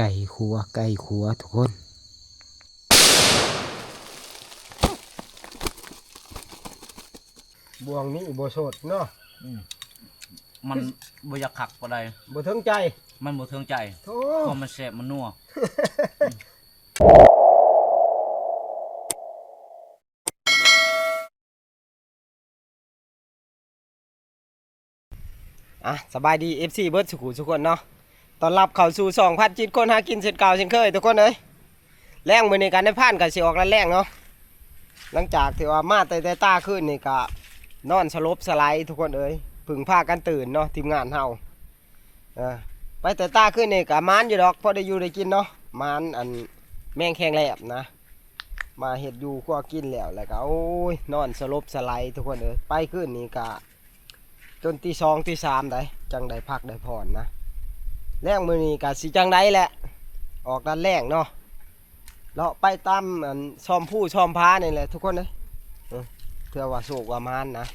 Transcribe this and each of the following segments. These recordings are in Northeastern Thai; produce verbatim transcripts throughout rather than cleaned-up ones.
ไก่ขัว ไก่ขัวทุกคน บ่วงนี้บ่สดเนาะ อืม มันบ่อยากคักปานใด บ่ถึงใจ มันบ่ถึงใจ โธ่ เพราะมันแซ่บมันนัว อ่ะ สบายดี เอฟซี เบิดสุขุสุคนเนาะ ต้อนรับเข้าสู่ช่องพัดจิตคนหากินเช่นเก่าเช่นเคยทุกคนเอ้ย แลงมื้อนี้กันนายพรานก็สิออกลัดแลงเนาะ หลังจากที่ว่ามาแต่ แต่ตาคืนนี่ก็นอนสลบสลายทุกคนเอ้ย พึ่งพากันตื่นเนาะ ทีมงานเฮา เออ ไปแต่ตาคืนนี่ก็หมานอยู่ดอก พอได้อยู่ได้กินเนาะ หมานอันแมงแคงแลบนะ มาเฮ็ดอยู่ครัวกินแล้ว แล้วก็ โอ้ย นอนสลบสลายทุกคนเอ้ย ไปคืนนี้ก็จนตีสองตีสามได้ จังได้พักได้ผ่อนนะ แลงมื้อนี้ก็สิจังใดแหละ ออกลัดแลงเนาะ เลาะไปตามอันซ่อมภูซ่อมผานี่แหละทุกคนเอ้ย เออ เพื่อว่าโชคว่าหมานนะ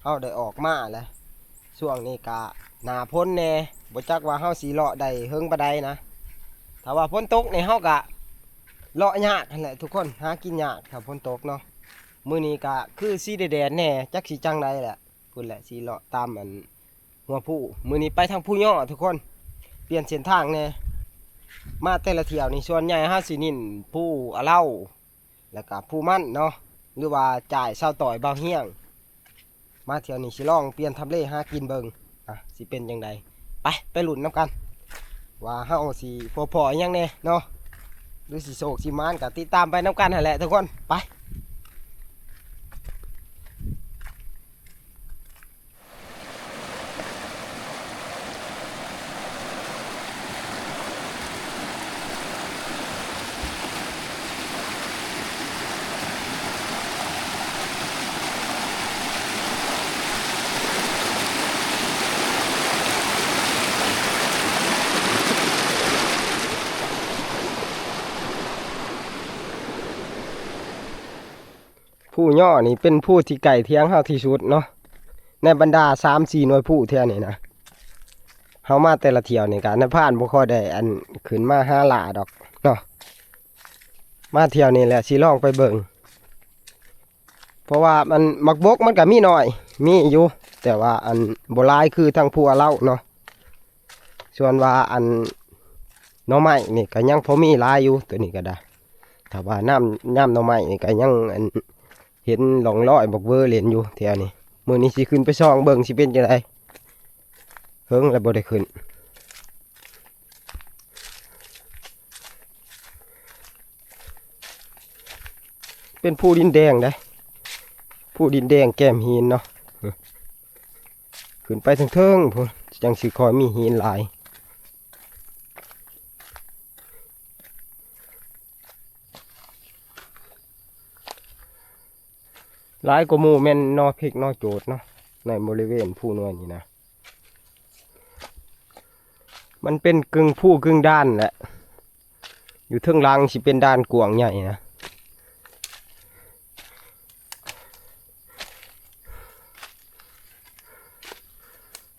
เฮาได้ออกมาแล้ว ช่วงนี้ก็หน้าฝนแน่ บ่จักว่าเฮาสิเลาะได้เฮิงปานใดนะ ถ้าว่าฝนตกนี่เฮาก็เลาะยากหั้นแหละทุกคน หากินยากถ้าฝนตกเนาะ มื้อนี้ก็คือสิได้แดดแน่ จักสิจังใดแหละ พู้นแหละ สิเลาะตามอันหัวภู มื้อนี้ไปทางภูย่อทุกคน เปลี่ยนเส้นทางแน่ มาแต่ละเที่ยวนี่ส่วนใหญ่เฮาสิเน้นภูอะเลา แล้วก็ภูมันเนาะ หรือว่าจ่ายซาวต่อยบ่าวเฮียง มาเที่ยวนี้สิลองเปลี่ยนทำเลหากินเบิ่ง อ่ะ สิเป็นจังใด ไป ไปลุ้นนำกัน ว่าเฮาสิพ้อๆอิหยังแน่เนาะ หรือสิโชคสิหมาน ก็ติดตามไปนำกันหั้นแหละทุกคน ไป ภูย่อนี่เป็นภูที่ใกล้เถียงเฮาที่สุดเนาะ ในบรรดาสามสี่หน่วยภูแถวนี้นะ เฮามาแต่ละเที่ยวนี่ก็นายพรานบ่ค่อยได้อันขึ้นมาหาล่าดอกเนาะ มาเที่ยวนี้แหละสิลองไปเบิ่ง เพราะว่ามันหมากบกมันก็มีน้อย มีอยู่ แต่ว่าอันบ่หลายคือทางภูอะเลาเนาะ ส่วนว่าอันหน่อไม้นี่ก็ยังพอมีหลายอยู่ ตัวนี้ก็ได้ ถ้าว่ายาม ยามหน่อไม้นี่ก็ยังอันเห็นร่องรอยบักเบอเล่นอยู่แถวนี้ มื้อนี้สิขึ้นไปส่องเบิ่งสิเป็นจั่งใด เฮิงแล้วบ่ได้ขึ้น เป็นภูดินแดงเด้ ภูดินแดงแก้มหินเนาะ ขึ้นไปเทิงๆพู้น จั่งสิค่อยมีหินหลาย หลายกว่าหมู่แม่นหน่อพริกหน่อโจดเนาะ ในบริเวณภูหน่วยนี่นะ มันเป็นกึ่งภูกึ่งด่านแหละ อยู่เทิงหลังสิเป็นด่านกว้างใหญ่นะ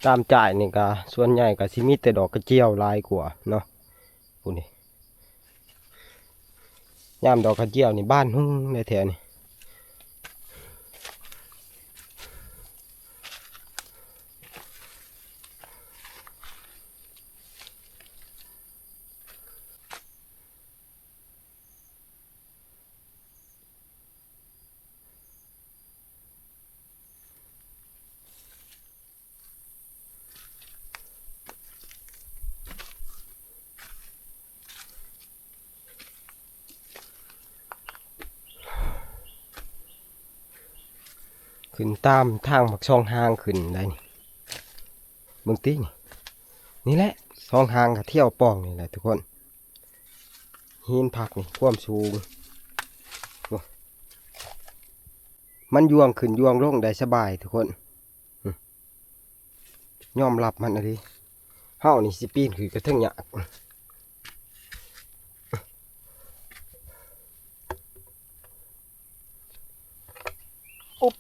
ตามจ่ายนี่ก็ส่วนใหญ่ก็สิมีแต่ดอกกระเจียวหลายกว่าเนาะ พู้นนี่ ยามดอกกระเจียวนี่บานฮุ่งเลยแถวนี้ ขึ้นตามทางบักซองหางขึ้นได้นี่ เบิ่งตินี่ นี่แหละ ซองหางก็เที่ยวป่องนี่แหละทุกคน หินพักนี่ความสูง โอ้ มันยวงขึ้นยวงลงได้สบายทุกคน อืม ยอมรับมันอะดิ เฮานี่สิปีนขึ้นกระเทิงยาก อุ๊บ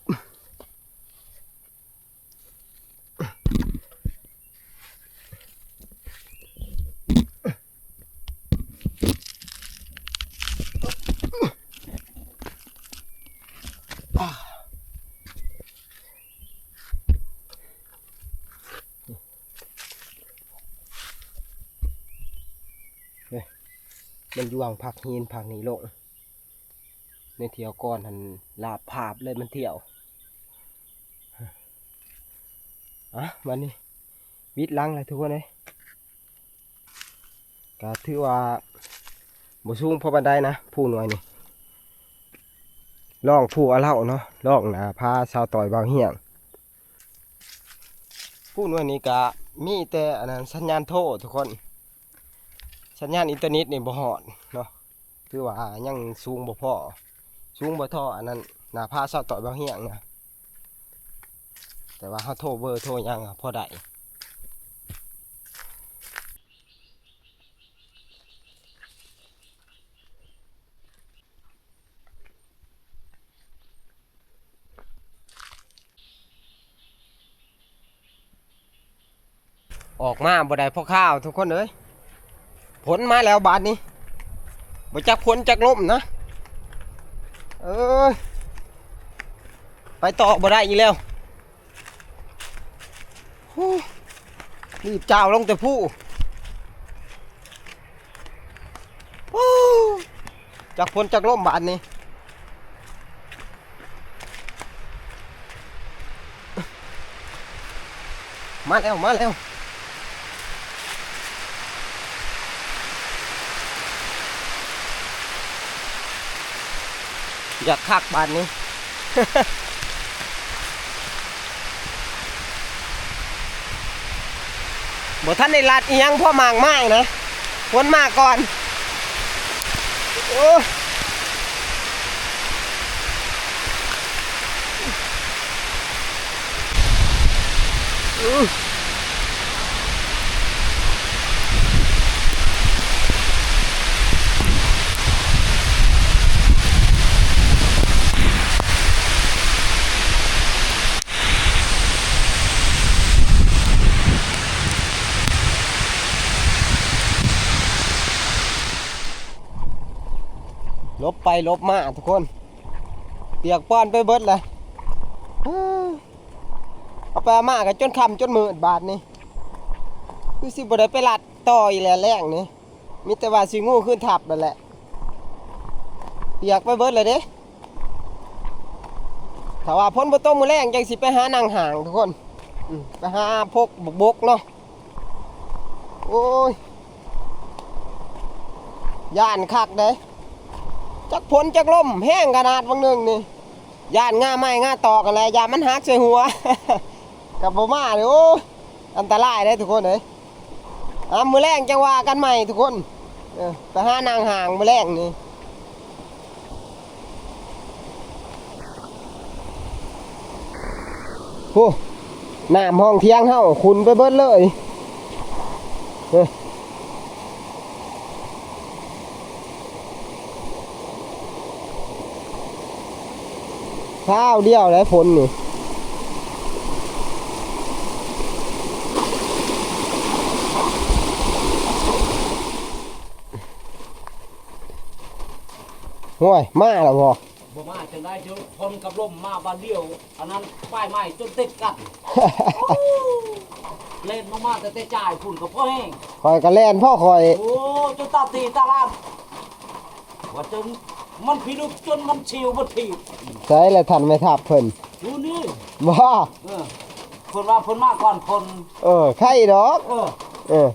เฮ้ย มันอยู่หว่างผักหินผักนี่ลง ในเที่ยวก่อนหั่นลาบภาพเลยมันเที่ยว อ่ะ วันนี้วิดหลังเลยทุกคนเลย ก็ถือว่าบ่สูงพอปานใดนะ ภูหน่วยนี่ ลองภูอาเหล้าเนาะ ลองหน้าผาสาวต่อยบ่าวเฮียง ภูหน่วยนี่ก็มีแต่อันนั้นสัญญาณโทรทุกคน สัญญาณอินเทอร์เน็ตนี่บ่ฮอดเนาะ ถือว่ายังสูงบ่พอ สูงบ่ท่ออันนั้น หน้าผาสาวต่อยบ่าวเฮียงนะ แต่ว่าเฮาโทรเบอร์โทรหยังอะพอได้ ออกมาบ่ได้พอข้าวทุกคนเอ้ย ฝนมาแล้วบาดนี้ บ่จักฝนจักลมนะ เอ้ย ไปต่อบ่ได้อีกแล้ว ฮู้ รีบจ้าวลงแต่ภู ฮู้ จักฝนจักลมบาดนี้ มาแล้ว มาแล้ว อยากคักบาดนี้ บ่ทันได้ลัดอีหยังพอหมากไม้นะ ฝนมาก่อน โอ้ หลบไปหลบมาทุกคน เปียกป้อนไปเบิดเลย เอาไปเอามากันจนค่ำจนมืดบาดนี้ คือสิบ่ได้ไปลัดต่ออีกแล้วแลงนี่ มีแต่ว่าสิงูขึ้นทับนั่นแหละ เปียกไปเบิดเลยเด้ ถ้าว่าฝนบ่ตกมื้อแลงจังสิไปหานั่งห้างทุกคน อืม ไปหาพกบกๆเนาะ โอ้ย ย่านคักเด้ จักฝนจักลมแฮงขนาดบางหนึ่งนี่ ย่านง่าไม้ง่าตอกกันแหละ ย่านมันหักใส่หัว กับบ่มาเลย โอ้ย อันตรายเด้ทุกคนเอ้ย อ่ะ มื้อแลงจังว่ากันใหม่ทุกคน เออ ไปหานั่งห้างมื้อแลงนี่ โอ้ น้ำห้องเที่ยงเฮาขุ่นไปเบิดเลย เออ คราวเดียวแล้วฝนนี่ โอ้ย มาแล้วบ่ บ่มาจังได๋ เดี๋ยวฝนกับลมมาบาดเดียว อันนั้นป้ายไม้จนติดกัน เล่นลงมาแต่แต่จ่ายพุ่นก็พอแฮง ข้อยก็แล่นพอข้อย โอ้ จนตาตีตาลาน ว่าจนมันพิลึกจนมันชิวบ่ถีบ ใส่แล้วทันไม่ทับเพิ่น อยู่นี่ บ่ เออ เพิ่นว่าเพิ่นมาก่อนคน เออ ไข่ดอก เออ เออ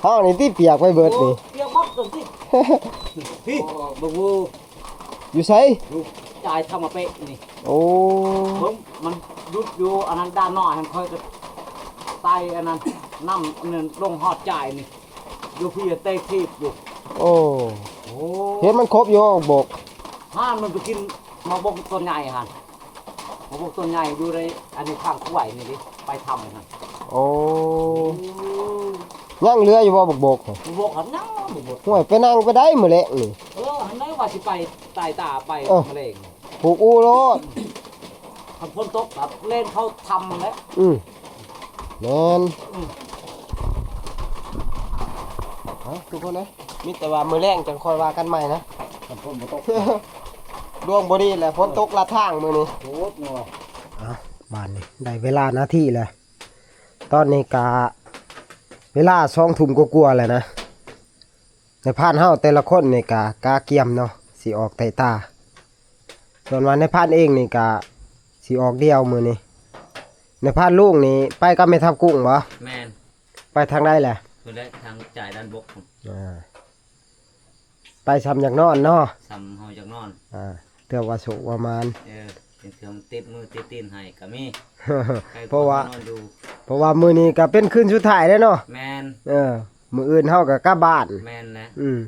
เฮานี่ติเปียกไปเบิดนี่ โอ้ เปียกหมดจนสิ พี่ บ่ฮู้ อยู่ไส อยู่จ่ายทำมาเปะนี่ โอ้ เบิ่งมันหยุดอยู่อันนั้นด้านนอก หั้นค่อยก็ไต่อันนั้น น้ำอันนั้นลงฮอดจ่ายนี่ อยู่พี่เตะถีบอยู่ โอ้ โอ้ เห็นมันครบอยู่บก ห่านมันไปกินหมากบกต้นใหญ่หั่น หมากบกต้นใหญ่อยู่ในอันนี้ข้างคุ้วยนี่ดิ ไปทำหั่น โอ้ อืม ยังเหลืออยู่บ่บกบก บกหั่นยังบกบก ห้วย ไปนั่งไปได้มื้อแลงนี่ เออ หั่นได้ว่าสิไปตายตาไป เออ มื้อแลง ผูกอู้โลด คันฝนตกก็เล่นเข้าทำแล้ว อืม แม่น อืม เอ้า ทุกคนเอ้ย มีแต่ว่ามื้อแลงจังค่อยว่ากันใหม่นะ คันฝนบ่ตก ดวงบ่ดีแหละ ฝนตกลัดทางมื้อนี้ โคตรเนาะ อ่ะ บาดนี้ได้เวลานาทีแล้ว ตอนนี้กะเวลาสองทุ่มกว่าๆแล้วนะ นายพรานเฮาแต่ละคนนี่กะกะเกียมเนาะ สิออกไต่ตา ส่วนว่านายพรานเองนี่กะสิออกเดี่ยวมื้อนี้ นายพรานลุงนี่ไปกับแม่ทัพกุ้งบ่ แม่น ไปทางใดแหละ เพิ่นได้ทางจ่ายด้านบกพุ่น อ่า ไปส่ำอยากนอนเนาะ ส่ำเฮาอยากนอน อ่า เทื่อว่าโชคว่าหมาน เออ เป็นเทื่อมันติดมือติดตีนให้ก็มี เพราะว่า นอนอยู่ เพราะว่ามื้อนี้ก็เป็นคืนสุดท้ายแล้วเนาะ แม่น เออ มื้ออื่นเฮาก็กลับบ้าน แม่นแหละ อืม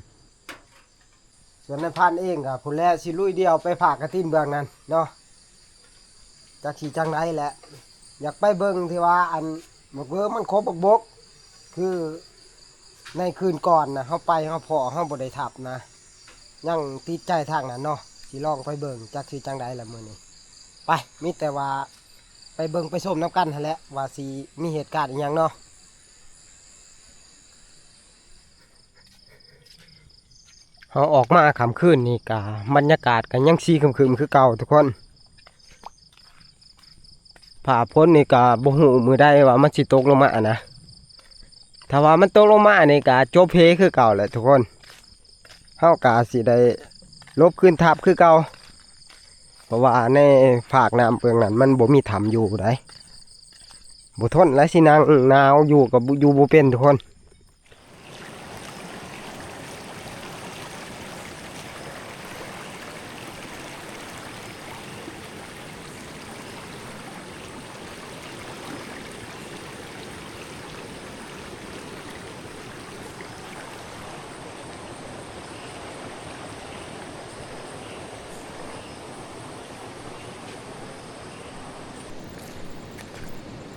ส่วนนายพรานเองก็พู้นแหละสิลุยเดี่ยวไปผากกระถินเบื้องนั้นเนาะ จักสิจั่งใดแหละ อยากไปเบิ่งที่ว่าอันบักเวิร์มันคบบักบก คือในคืนก่อนนะ เฮาไปเฮาพ้อเฮาบ่ได้ทับนะ ยังติดใจทางนั้นเนาะ สิลองไปเบิ่งจักสิจั่งใดล่ะมื้อนี้ ไป มีแต่ว่าไปเบิ่งไปชมนำกันหั้นแหละ ว่าสิมีเหตุการณ์อิหยังเนาะ เฮาออกมาค่ำคืนนี่กะบรรยากาศก็ยังสีครึมๆคือเก่าทุกคน ฟ้าฝนนี่กะบ่ฮู้มื้อใดว่ามันสิตกลงมานะ ถ้าว่ามันตกลงมานี่กะจบเพคือเก่าแหละทุกคน เฮากะสิได้หลบคืนทับคือเก่า เพราะว่าในฟากน้ำเบื้องนั้นมันบ่มีถ้ำอยู่ใด บ่ทนแล้วสินั่งหนาวอยู่ก็บ่ อยู่บ่เป็นทุกคน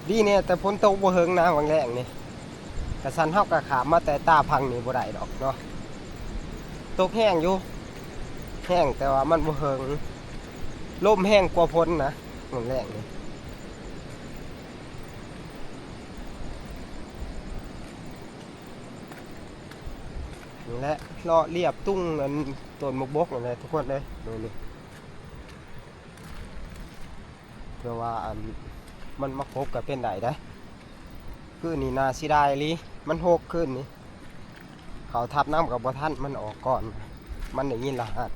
ดีแน่แต่ฝนตกบ่เฮิงนะ หว่างแล้งนี่ กะซั้นเฮากะข้ามมาแต่ตาพังนี่บ่ได้ดอกเนาะ ตกแฮงอยู่ แฮงแต่ว่ามันบ่เฮิง ลมแฮงกว่าฝนนะ หว่างแล้งนี่ นี่แหละ เลาะเลียบตุ้งอันต้นบักบกนั่นแหละทุกคนเอ้ย นี่ นี่ เพื่อว่าอันมันมาคบก็เป็นได้เด้ คืนนี้น่าเสียดายอีหลี มันหกคืนนี้ เข้าทับน้ำก็บ่ทัน มันออกก่อน มันได้ยินรหัส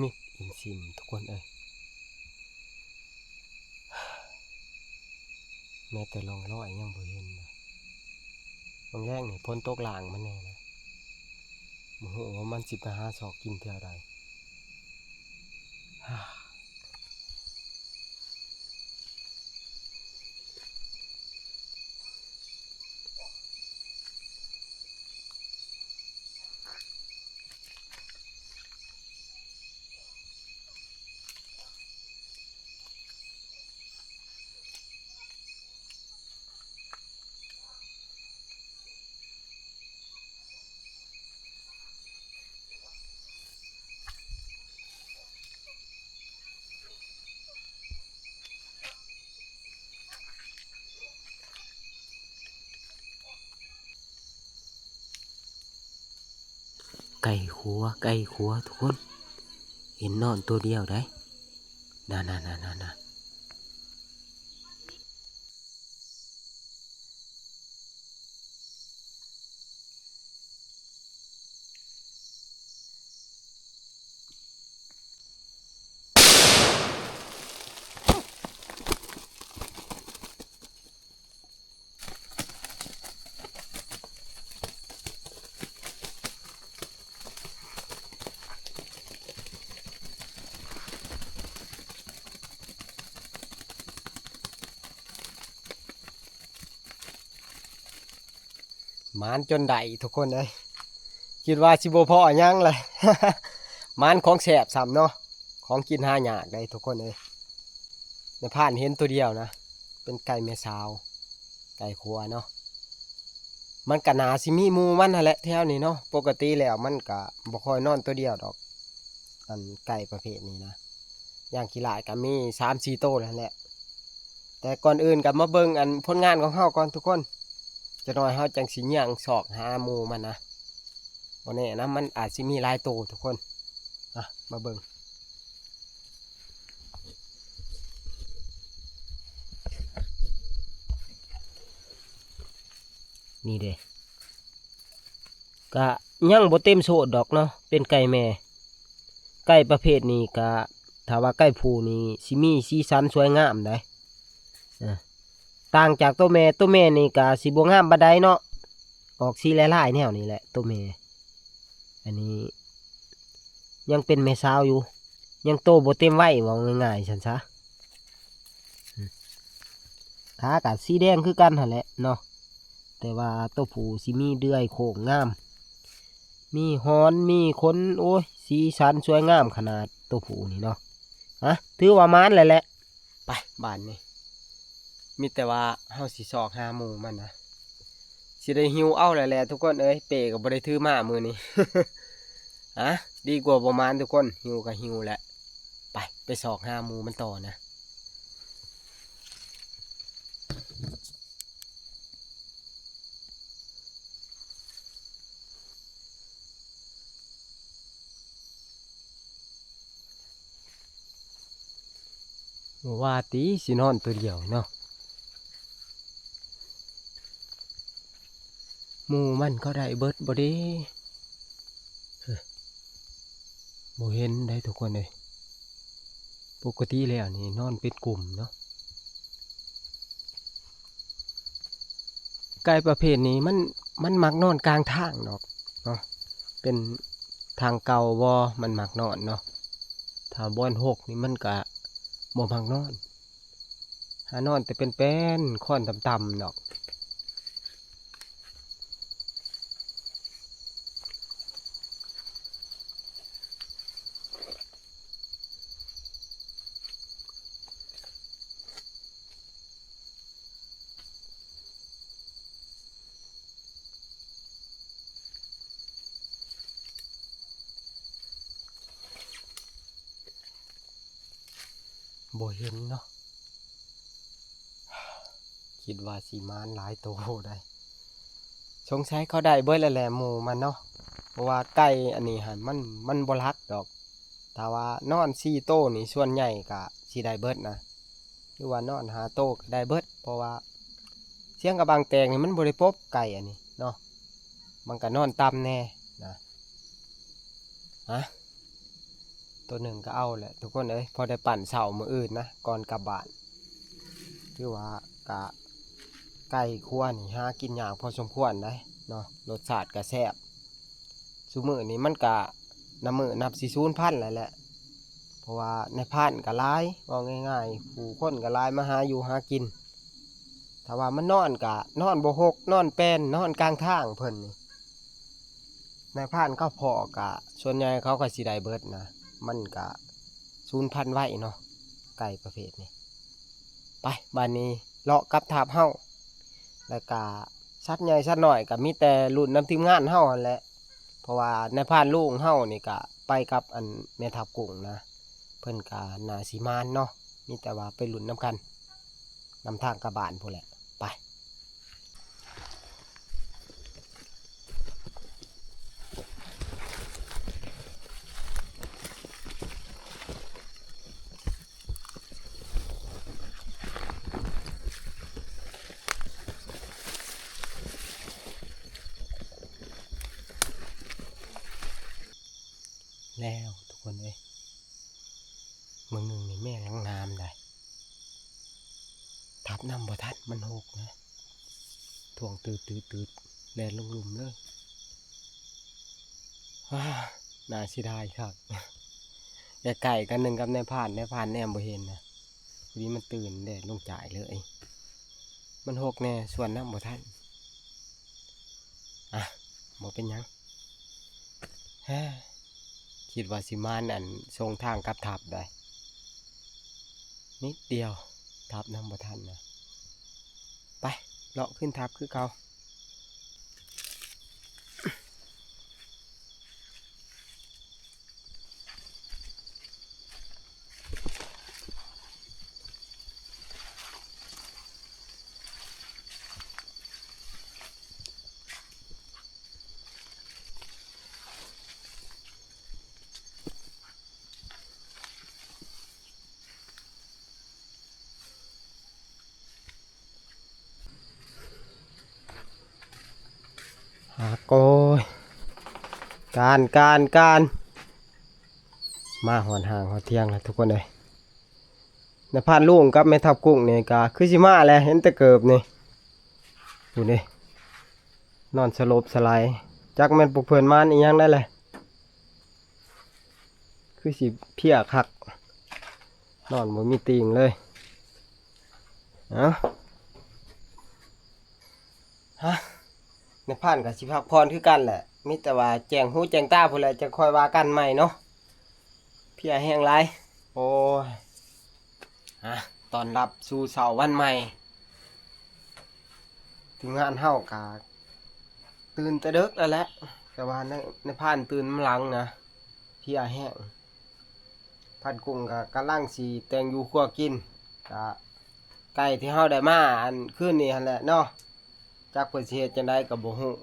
มิดอินซิมทุกคนเอ้ย แม้แต่ร่องรอยยังบ่เห็นนะ หว่างแล้งนี่ฝนตกหลางมันแน่นะ บ่ฮู้ว่ามันสิไปหาซอกกินแถวใด ไก่ขัว ไก่ขัวทุกคน เห็นนอนตัวเดียวได้ นั่นๆๆๆๆ หมานจนได้ทุกคนเอ้ย คิดว่าสิบ่พ้อหยังเลย หมานของแซ่บซ้ำเนาะ ข ของกินหายากได้ทุกคนเอ้ย ในพานเห็นตัวเดียวนะ เป็นไก่แม่สาว ไก่ขัวเนาะ มันก็น่าสิมีหมู่มันหั่นแหละแถวนี้เนาะ ปกติแล้วมันก็บ่ค่อยนอนตัวเดียวดอก อันไก่ประเภทนี้นะ อย่างขี้หลายก็มีสามสี่โตนั่นแหละ แต่ก่อนอื่นก็มาเบิ่งอันผลงานของเฮาก่อนทุกคน จักหน่อยเฮาจั่งสิย่างซอกหาหมู่มันนะ บ่แน่นะ มันอาจสิมีหลายโตทุกคน อ่ะ มาเบิ่ง นี่เด้ กะยังบ่เต็มโสดดอกเนาะ เป็นไก่แม่ ไก่ประเภทนี้กะ ถ้าว่าไก่ผู้นี่สิมีสีสันสวยงามได้ อ่ะ ต่างจากตัวแม่ ตัวแม่นี่กะสิบ่งามปานใดเนาะ ออกสีลายๆแนวนี่แหละ ตัวแม่ อันนี้ ยังเป็นแม่สาวอยู่ ยังโตบ่เต็มวัย เว้าง่ายๆซั้นซะ อืม ขากะสีแดงคือกันหั่นแหละเนาะ แต่ว่าตัวผู้สิมีเดือยโค้งงาม มีหอน มีขน โอ้ย สีสันสวยงามขนาดตัวผู้นี่เนาะ ฮะ ถือว่าหมานแล้วแหละ ไป บาดนี้ มีแต่ว่าเฮาสิซอกหาหมู่มันนะ สิได้หิวเอาแล้วแหละทุกคนเอ้ย เป้ก็บ่ได้ถือมามื้อนี้ ฮะ ดีกว่าบ่หมานทุกคน หิวก็หิวแหละ ไป ไปซอกหาหมู่มันต่อนะ บ่ว่าติสินอนตัวเดียวเนาะ หมู่มันเขาได้เบิดบ่เด้ เฮ้อ บ่เห็นได้ทุกคนเอ้ย ปกติแล้วนี่นอนเป็นกลุ่มเนาะ ไก่ประเภทนี้มัน มันมักนอนกลางทางดอกเนาะ เป็นทางเก่าบ่ มันมักนอนเนาะ ถ้าบ่อนฮกนี่มันกะบ่มักนอน หานอนแต่เป็นแป้นคอนต่ำๆดอก บ่เห็นเนาะ คิดว่าสิหมานหลายโตได้ สงสัยเขาได้เบิดแล้วแหละหมู่มันเนาะ เพราะว่าไก่อันนี้หั่นมัน มันบ่หลักดอก ถ้าว่านอนสี่โตนี่ส่วนใหญ่ก็สิได้เบิดนะ หรือว่านอนห้าโตก็ได้เบิด เพราะว่าเสียงกะบังแตกนี่มันบ่ได้ปบไก่อันนี้เนาะ มันก็นอนต่ำแน่นะ ฮะ ตัวหนึ่งก็เอาแหละทุกคนเอ้ย พอได้ปั่นเช้ามื้ออื่นนะ ก่อนกลับบ้าน ถือว่ากะไก่ขัวนี่หากินยากพอสมควรได้เนาะ รสชาติก็แซ่บ ซุมื้อนี้มันกะนับมื้อนับสิสูญพันธุ์แล้วแหละ เพราะว่านายพรานก็หลาย เว้าง่ายๆ ผู้คนก็หลายมาหาอยู่หากิน ถ้าว่ามันนอนกะนอนบ่ฮก นอนแป้น นอนกลางทางเพิ่นนี่ นายพรานเขาพ้อกะ ส่วนใหญ่เขาก็สิได้เบิดนะ มันกะสูญพันธุ์ไวเนาะ ไก่ประเภทนี้ ไป บาดนี้เลาะกับทาบเฮา แล้วกะสัตว์ใหญ่สัตว์น้อยก็มีแต่ลุ้นนำทีมงานเฮาหั่นแหละ เพราะว่านายพรานลุงเฮานี่กะไปกับอันแม่ทัพกุ้งนะ เพิ่นกะน่าสิหมานเนาะ มีแต่ว่าไปลุ้นนำกัน นำทางกลับบ้านพู้นแหละ ไป แล้วทุกคนเอ้ย มื้อหนึ่งนี่แม่งงามได้ ทับน้ำบ่ทัน มันฮกนะ ถ่วงตืดๆๆ แล่นลงหลุมเลย อ้า น่าเสียดายคัก ใกล้ๆกันหนึ่งกับนายพราน นายพรานแนมบ่เห็นนะ พอดีมันตื่นแล่นลงจ่ายเลย มันฮกแน่ สวนน้ำบ่ทัน อ่ะ บ่เป็นหยัง ฮ่า คิดว่าสิมานอันส่งทางกลับทับได้ นิดเดียว ทับนำบ่ทันนะ ไป เลาะขึ้นทับคือเก่า หากโอ้ย การ การ การ มาฮอดห้างฮอดเที่ยงแล้วทุกคนเอ้ย นายพรานลุงกับแม่ทัพกุ้งนี่ก็คือสิมาแหละ เห็นแต่เกิบนี่ พู้นเด้ นอนสลบสลาย จักแม่นพวกเพิ่นมานอีหยังได้แหละ คือสิเพลียคัก นอนบ่มีติ่งเลย เอ้า ฮะ นายพรานก็สิพักผ่อนคือกันแหละ มีแต่ว่าแจ้งหูแจ้งตาพู้นแหละ จั่งค่อยว่ากันใหม่เนาะ เพลียแฮงหลาย โอ้ย ฮะ ต้อนรับสู่เช้าวันใหม่ ทีมงานเฮาก็ตื่นแต่ดึกแล้วแหละ แต่ว่านาย นายพรานตื่นนำหลังนะ เพลียแฮง พรานกุ้งก็กำลังสิแต่งอยู่ครัวกิน ก็ไก่ที่เฮาได้มาอันคืนนี้หั่นแหละเนาะ จักเพิ่นสิเฮ็ดจั่งใดก็บ่ฮู้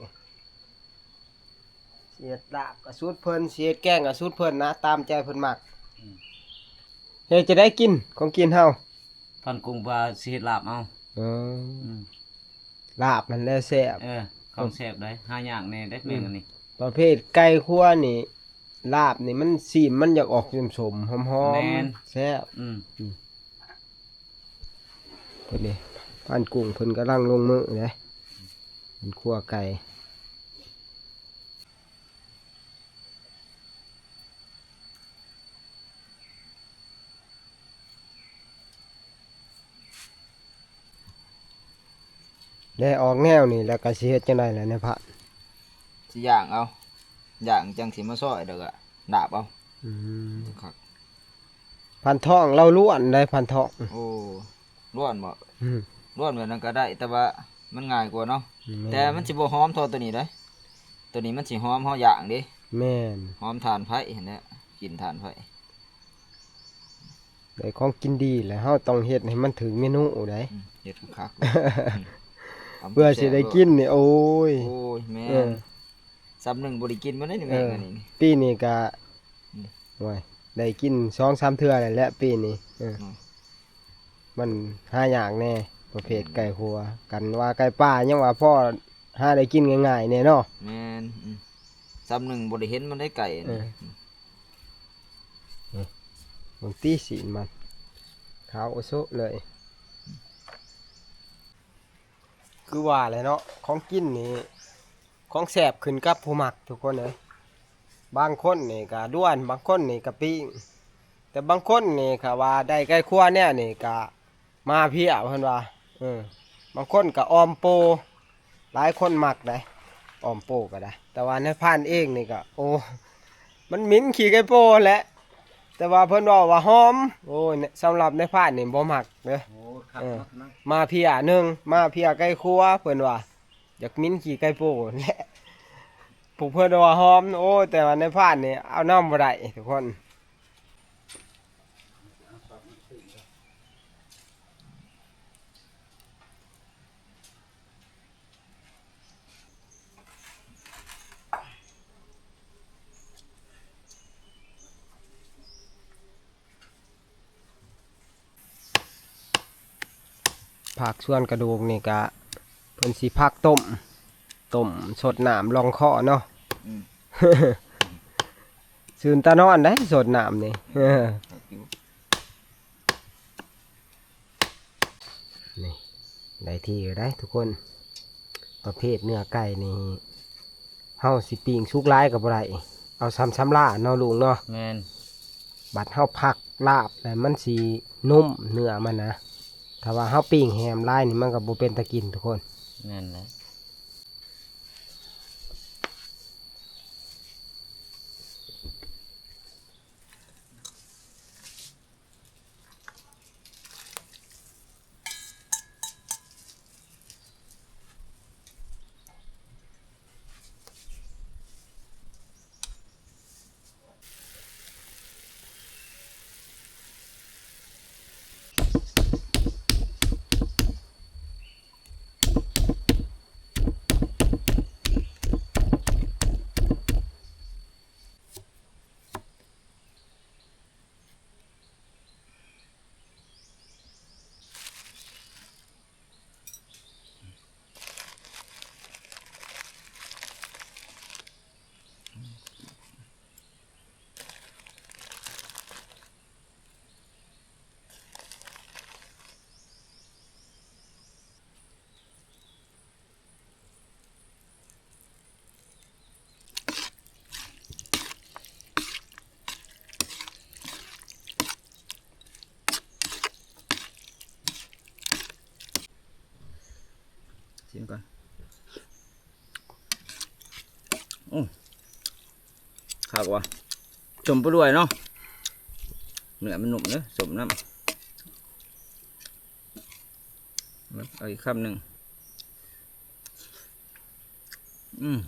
สิเฮ็ดลาบก็สูตรเพิ่น สิเฮ็ดแกงก็สูตรเพิ่นนะ ตามใจเพิ่นมัก อืม เฮ็ดจั่งใดกิน ของกินเฮา พรานกุ้งว่าสิเฮ็ดลาบเอา เออ อืม ลาบมันแหละแซ่บ เออ ของแซ่บเด้ หายากแน่เด้ อืม แม่งอันนี้ ประเภทไก่ครัวนี่ ลาบนี่มัน สีนมันอยากออกส้มๆ หอมๆ แม่น แซ่บ อืม อืม เพิ่นนี่ พรานกุ้งเพิ่นกำลังลงมือเด้ เพิ่นคั่วไก่ แล่ออกแนวนี่แล้วก็สิเฮ็ดจั่งใดล่ะนายพราน สิย่างเอา ย่างจั่งสิมาซอยแล้วก็ดาบเอา อืม คัก พรานทองลาวล้วนได้ พรานทอง โอ้ ล้วนบ่ อืม ล้วนแบบนั้นก็ได้ แต่ว่ามันง่ายกว่าเนาะ แม่น แต่มันสิบ่หอมเท่าตัวนี้เด้ ตัวนี้มันสิหอมเฮาย่างเด้ แม่น หอมถ่านไฟหั่นแหละ กลิ่นถ่านไฟ ได้ของกินดีแล้ว เฮาต้องเฮ็ดให้มันถึงเมนูได้ อืม เฮ็ดคักๆ อืม เพื่อสิได้กินนี่ โอ้ย โอ้ย แม่น เออ ซ้ำหนึ่งบ่ได้กินมาได้นี่ เออ แม่งอันนี้นี่ ปีนี้ก็ อืม โอ้ย ได้กินสองสามเทื่อแล้วแหละปีนี้ เออ อืม มันหายากแน่ ประเภท อืม ไก่ครัว กันว่าไก่ป่ายังว่าพอหาได้กินง่ายๆแน่เนาะ แม่น อืม ซ้ำหนึ่งบ่ได้เห็นมันได้ไก่อันนี้ เออ เบิ่งติ สีนมัน ขาวโอโซะเลย คือว่าแหละเนาะ ของกินนี่ ของแซ่บขึ้นกับผู้มักทุกคนเอ้ย บางคนนี่ก็ด้วน บางคนนี่ก็ปิ้ง แต่บางคนนี่ก็ว่าได้ไก่ครัวแนวนี่ก็มาเพียเพิ่นว่า เออ บางคนก็อ่อมโป หลายคนมักได้ อ่อมโปก็ได้ แต่ว่านายพรานเองนี่ก็ โอ้ มันเหม็นขี้ไก่โปแหละ แต่ว่าเพิ่นเว้าว่าหอม โอ้ย สำหรับนายพรานนี่บ่มักเด้อ โอ้ คัก เออ เนาะ มาเพียหนึ่ง มาเพียไก่ครัว เพิ่นว่า อยากเหม็นขี้ไก่โปแหละ พวกเพิ่นว่าหอม โอ้ย แต่ว่านายพรานนี่เอานำบ่ได้ทุกคน ภาคส่วนกระดูกนี่ก็เพิ่นสิพักต้ม ต้มสดน้ำรองคอเนาะ อืม ซื่นตานอนได้สดน้ำนี่ เออ นี่ ได้ที่อยู่ได้ทุกคน ประเภทเนื้อไก่นี่ เฮาสิปิ้งสุกหลายก็บ่ได้ เอาส่ำๆลาเนาะลุงเนาะ แม่น บัดเฮาพักลาบแล้วมันสินุ่มเนื้อมันนะ ถ้าว่าเฮาปิ้งแฮมหลายนี่มันก็บ่เป็นตากินทุกคน นั่นแหละ เ กินก่อน โอ้ คักว่ะ ส้มไปด้วยเนาะ เนื้อมันนุ่มเด้อ ส้มน้ำ เอาอีกคำหนึ่ง อืม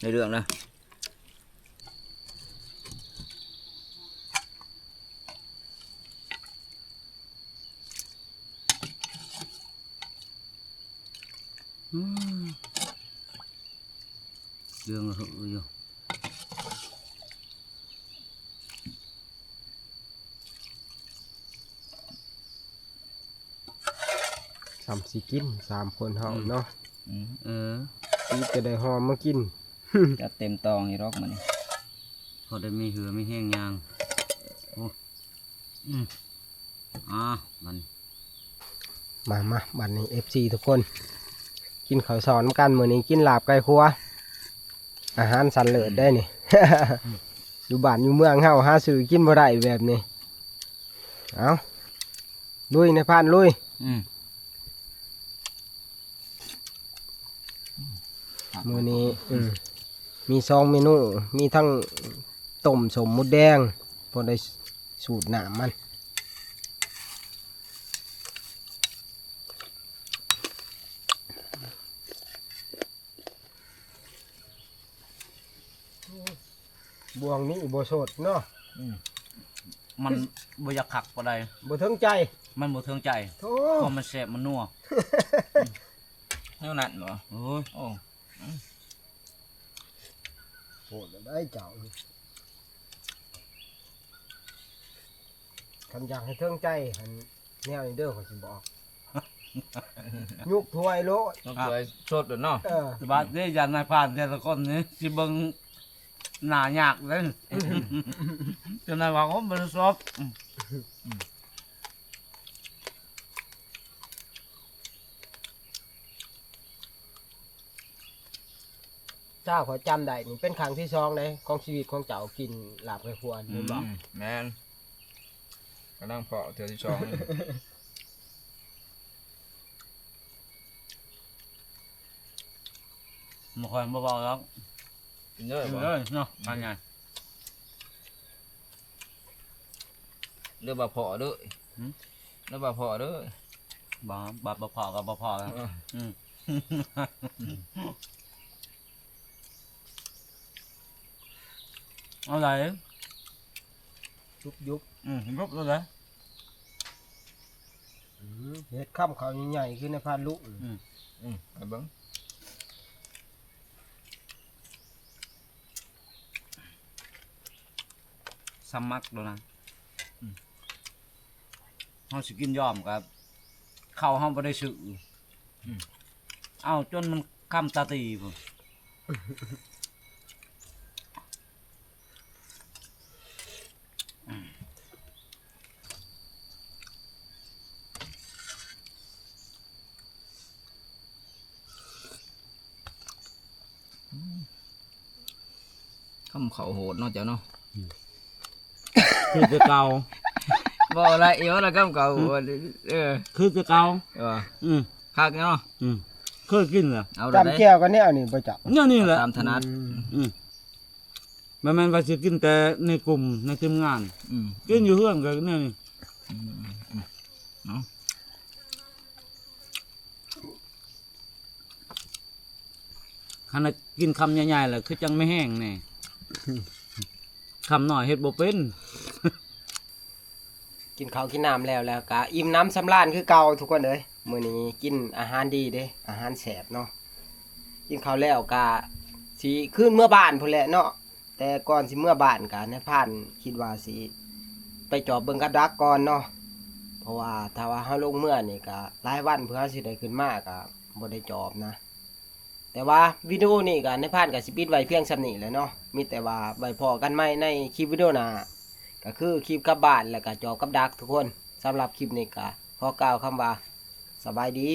ในเรื่องนะ อืม เรื่องละเหอะอยู่ สามสิกิน สามคนเฮา อืม เนาะ อืม เออ นี่จะได้หอมมากิน จัดเต็มตองอยู่ดอกมื้อนี้ พอได้มีเหือมีแฮงย่าง โอ้ อืม อ่า มัน มา มา บัดนี้ เอฟซี ทุกคน กินข้าวเช้านำกัน มื้อนี้กินลาบไก่ครัว อาหารสันเลิศได้นี่ อยู่บ้านอยู่เมืองเฮาหาซื้อกินบ่ได้แบบนี้ เอา ลุย นายพราน ลุย อืม มื้อนี้ อืม มีสองเมนู มีทั้งต้มส้มมดแดง พอได้สูตรน้ำมัน บ่วงนี้บ่สดเนาะ อืม มันบ่อยากคักปานใด บ่ถึงใจ มันบ่ถึงใจ โธ่ เพราะมันแซ่บมันนัว แนวนั้นบ่ โอ้ย โอ้ โหดได้เจ้า คันอยากให้ถึงใจ หั่นแนวนี้เด้อ ข้อยสิบอก ยุกถ้วยโลด ต้องสวยสดเนาะ เออ บาดนี้ยานนายพรานแต่ละคนนี่สิเบิ่งหน้ายากเด้อ จนนายว่า โอ้ มันสด อืม ถ้าข้อยจำได้นี่เป็นครั้งที่สองเลยของชีวิตของเจ้ากินลาบไก่ครัว อืม แม่นบ่ แม่น กำลังเพาะเทื่อที่สอง บ่ค่อยบ่เว้าดอก กินเลย กินเลยเนาะ อันใหญ่ เด้อบ่าเพาะเด้อ หืม เด้อบ่าเพาะเด้อ บ่ บ่ บ่เพาะก็บ่เพาะแล้ว เออ อืม เอาไหน ยุบยุบ อืม ยุบเลยเหรอ อืม เฮ็ดคำเขาใหญ่ๆ ขึ้นในพานลุก อืม อืม ไปเบิ่ง สมัครโลดนะ อืม เฮาสิกินยอมกับ ข้าวเฮาบ่ได้ซื้อ อืม เอาจนมันค่ำตาตีพุ้น คำเขาโหดเนาะเจ้าเนาะ อืม คือแต่เก่า บ่ละเอียวละคำเขาโหด เออ คือแต่เก่า เออ อืม คักเนาะ อืม เคยกินเหรอ เอาละ จำแจ่วกันแนวนี้บ่เจ้า แนวนี้แหละ ตามถนัด อืม อืม บ่แม่นว่าสิกินแต่ในกลุ่มในทีมงาน อืม กินอยู่เฮือนก็แนวนี้ อืม อืม อืม เนาะ คันว่ากินคำใหญ่ๆ แล้วคือจั่งมีแฮงแน่ คำน้อยเฮ็ดบ่เป็น กินข้าวกินน้ำแล้ว แล้วก็อิ่มหนำสำราญคือเก่าทุกคนเอ้ย มื้อนี้กินอาหารดีเด้ อาหารแซ่บเนาะ กินข้าวแล้วก็สิคืนเมือบ้านพู้นแหละเนาะ แต่ก่อนสิเมือบ้านก็นายพรานคิดว่าสิไปจอบเบิ่งกับดักก่อนเนาะ เพราะว่าถ้าว่าเฮาลงเมือนี่ก็หลายวันเพื่อสิได้ขึ้นมาก็บ่ได้จอบนะ แต่ว่าวิดีโอนี้ก็นายพรานก็สิปิดไว้เพียงส่ำนี้แหละเนาะ มีแต่ว่าไว้พ้อกันใหม่ในคลิปวิดีโอหน้า ก็คือคลิปกลับบ้านแล้วก็จอบกับดักทุกคน สำหรับคลิปนี้ก็ขอกล่าวคำว่าสบายดี